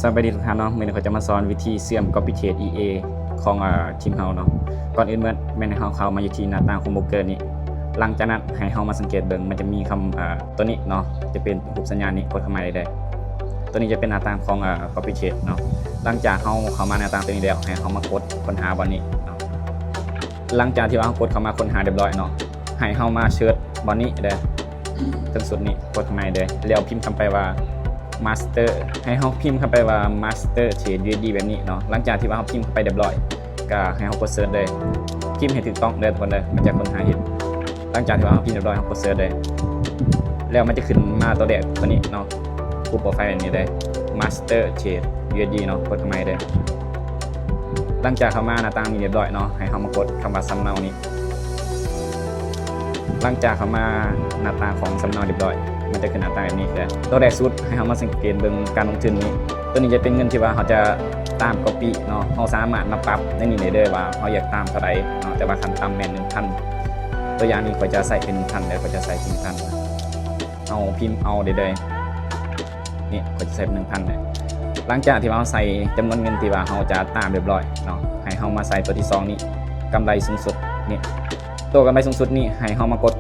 ສະບາຍດີທຸກທ່ານເນາະ, ມື້ນີ້ຂ້ອຍຈະມາສອນວິທີເຊື່ອມ Copy Trade ອີ ເອ ຂອງ ເອີ ທີມເຮົາເນາະ. ກ່ອນອື່ນໝົດແມ່ນໃຫ້ເຮົາເຂົ້າມາຢູ່ທີ່ໜ້າຕ່າງຂອງໂບຣກເກີນີ້. ຫຼັງຈາກນັ້ນໃຫ້ເຮົາມາສັງເກດເບິ່ງ ມັນຈະມີຄຳ ເອີ ຕົວນີ້ເນາະ, ຈະເປັນຮູບສັນຍານີ້, ກົດເຂົ້າມາໄດ້ເລີຍ. ຕົວນີ້ຈະເປັນໜ້າຕ່າງຂອງ ເອີ Copy Trade ເນາະ. ຫຼັງຈາກເຮົາເຂົ້າມາໜ້າຕ່າງຕົວນີ້ແລ້ວ ໃຫ້ເຮົາມາກົດຄົ້ນຫາບ່ອນນີ້ເນາະ. ຫຼັງຈາກທີ່ວ່າເຮົາກົດເຂົ້າມາຄົ້ນຫາຮຽບຮ້ອຍເນາະ, ໃຫ້ເຮົາມາເສີດບ່ອນນີ້ເດີ, ເທິງສຸດນີ້, ກົດຂ້າງໃນເດີ, ແລ້ວພິມຄຳໄປວ່າ Master, ໃຫ້ເຮົາພິມຄຳໄປວ່າ Master Trade ຢູເອັສດີ ແບບນີ້ເນາະ. ຫຼັງຈາກທີ່ວ່າເຮົາພິມເຂົ້າໄປຮຽບຮ້ອຍ ກໍໃຫ້ເຮົາກົດເສີດເດີ, ພິມໃຫ້ຖືກຕ້ອງເດີທຸກຄົນເດີ, ມັນຈະຄົ້ນຫາເຫັນ. ຫຼັງຈາກທີ່ວ່າເຮົາພິມຮຽບຮ້ອຍ ເຮົາກົດເສີດເດີ, ແລ້ວມັນຈະຂຶ້ນມາຕົວແລກຕົວນີ້ເນາະ, ຮູບໂປຣໄຟລ໌ນີ້ເດີ, Master Trade ຢູເອັສດີ ເນາະ, ກົດເຂົ້າມາເດີ. ຫຼັງຈາກເຂົ້າມາໜ້າຕ່າງນີ້ຮຽບຮ້ອຍເນາະ, ໃຫ້ເຮົາມາກົດຄຳວ່າສຳເນົານີ້. ຫຼັງຈາກເຂົ້າມາໜ້າຕ່າງຂອງສຳເນົາຮຽບຮ້ອຍ ມັນຈະຂຶ້ນໜ້າຕ່າງແບບນີ້ເດີ. ຕົວແລກສຸດໃຫ້ເຮົາມາສັງເກດເບິ່ງການລົງທຶນນີ້. ຕົວນີ້ຈະເປັນເງິນທີ່ວ່າເຮົາຈະຕາມ Copy ເນາະ, ເຮົາສາມາດມາປັບໃນນີ້ໄດ້ເດີວ່າເຮົາຢາກຕາມເທົ່າໃດເນາະ, ແຕ່ວ່າຂັ້ນຕ່ຳແມ່ນໜຶ່ງພັນ. ຕົວຢ່າງນີ້ຂ້ອຍຈະໃສ່ເປັນໜຶ່ງພັນເດີ, ຂ້ອຍຈະໃສ່ເປັນໜຶ່ງພັນ. ເຮົາພິມເອົາໄດ້ເດີ. ນີ້ ຂ້ອຍຈະໃສ່ເປັນໜຶ່ງພັນເດີ. ຫຼັງຈາກທີ່ວ່າເຮົາໃສ່ຈຳນວນເງິນທີ່ວ່າເຮົາຈະຕາມຮຽບຮ້ອຍເນາະ, ໃຫ້ເຮົາມາໃສ່ຕົວທີສອງນີ້, ກຳໄລສູງສຸດນີ້. ຕົວກຳໄລສູງສຸດນີ້ໃຫ້ເຮົາມາກົດ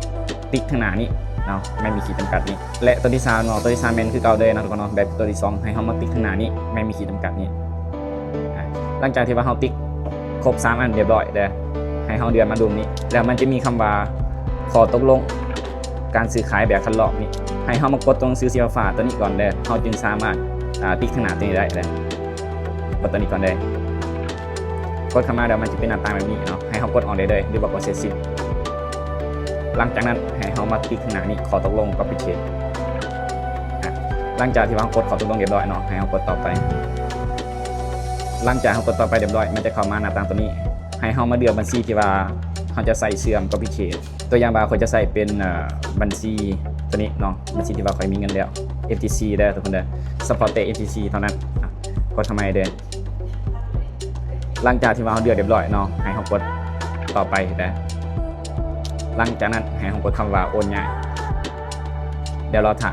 ຕິກທາງໜ້ານີ້ເນາະ, ແມ່ນມີຂີດຈຳກັດນີ້. ແລະ ຕົວທີສາມເນາະ, ຕົວທີສາມແມ່ນຄືເກົ່າເດີເນາະທຸກຄົນເນາະ, ແບບຕົວທີສອງໃຫ້ເຮົາມາຕິກທາງໜ້ານີ້, ແມ່ນມີຂີດຈຳກັດນີ້. ອາ ຫຼັງຈາກທີ່ວ່າເຮົາຕິກຄົບສາມອັນຮຽບຮ້ອຍເດີ, ໃຫ້ເຮົາເລື່ອນມາດຸ່ມນີ້, ແລ້ວມັນຈະມີຄຳວ່າ ຂໍ້ຕົກລົງການຊື້ຂາຍແບບຄັດລອກນີ້, ໃຫ້ເຮົາມາກົດຕົວໜັງສືສີຟ້າໆຕົວນີ້ກ່ອນເດີ, ເຮົາຈຶ່ງສາມາດ ອາ ຕິກທາງໜ້າຕົວນີ້ໄດ້ເດີ. ກົດຕົວນີ້ກ່ອນເດີ. ກົດເຂົ້າມາແລ້ວມັນຈະເປັນໜ້າຕ່າງແບບນີ້ເນາະ, ໃຫ້ເຮົາກົດອອກໄດ້ເລີຍ ຫຼືວ່າກົດເຊັດສິ້ນ. ຫຼັງຈາກນັ້ນໃຫ້ເຮົາມາຕິກທາງໜ້ານີ້ ຂໍ້ຕົກລົງ Copy Trade. ອາ ຫຼັງຈາກທີ່ວ່າເຮົາກົດຂໍ້ຕົກລົງຮຽບຮ້ອຍເນາະ, ໃຫ້ເຮົາກົດຕໍ່ໄປ. ຫຼັງຈາກເຮົາກົດຕໍ່ໄປຮຽບຮ້ອຍ, ມັນຈະເຂົ້າມາໜ້າຕ່າງຕົວນີ້, ໃຫ້ເຮົາມາເລືອກບັນຊີທີ່ວ່າເຮົາຈະໃສ່ເຊື່ອມ Copy Trade. ຕົວຢ່າງວ່າຂ້ອຍຈະໃສ່ເປັນ ເອີ ບັນຊີຕົວນີ້ເນາະ, ບັນຊີທີ່ວ່າຂ້ອຍມີເງິນແລ້ວ ເອັຟທີຊີ ເດີທຸກຄົນເດີ, ສະເພາະແຕ່ ເອັຟທີຊີ ເທົ່ານັ້ນ. ອາ ກົດເຂົ້າມາເດີ. ຫຼັງຈາກທີ່ວ່າເຮົາເລືອກຮຽບຮ້ອຍເນາະ, ໃຫ້ເຮົາກົດຕໍ່ໄປເດີ. ຫຼັງຈາກນັ້ນໃຫ້ເຮົາກົດຄຳວ່າໂອນຍ້າຍ, ແລ້ວລໍຖ້າ.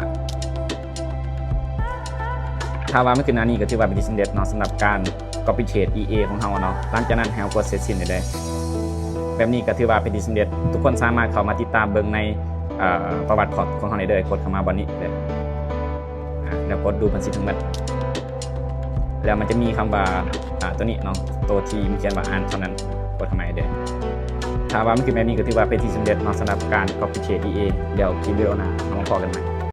ຖ້າວ່າມັນຂຶ້ນໜ້ານີ້ກໍຖືວ່າເປັນທີ່ສຳເລັດເນາະ, ສຳລັບການ Copy Trade ອີ ເອ ຂອງເຮົາເນາະ. ຫຼັງຈາກນັ້ນໃຫ້ເຮົາກົດເຊັດສິ້ນໄດ້ເລີຍ. ແບບນີ້ກໍຖືວ່າເປັນທີ່ສຳເລັດ. ທຸກຄົນສາມາດເຂົ້າມາຕິດຕາມເບິ່ງໃນ ເອີ ປະຫວັດຂອງ ຂອງເຮົາໄດ້ເລີຍ, ກົດເຂົ້າມາບ່ອນນີ້ເລີຍ. ອາ ແລ້ວກົດດູບັນຊີທັງໝົດ, ແລ້ວມັນຈະມີຄຳວ່າ ອາ ຕົວນີ້ເນາະ, ຕົວທີ່ມັນຂຽນວ່າອ່ານເທົ່ານັ້ນ, ກົດເຂົ້າມາເດີ. ຖ້າວ່າມັນຂຶ້ນແບບນີ້ກໍຖືວ່າເປັນທີ່ສຳເລັດເນາະ, ສຳລັບການ Copy Trade ອີ ເອ. ດຽວຄລິບວິດີໂອໜ້າເຮົາມາພໍ້ກັນໃໝ່.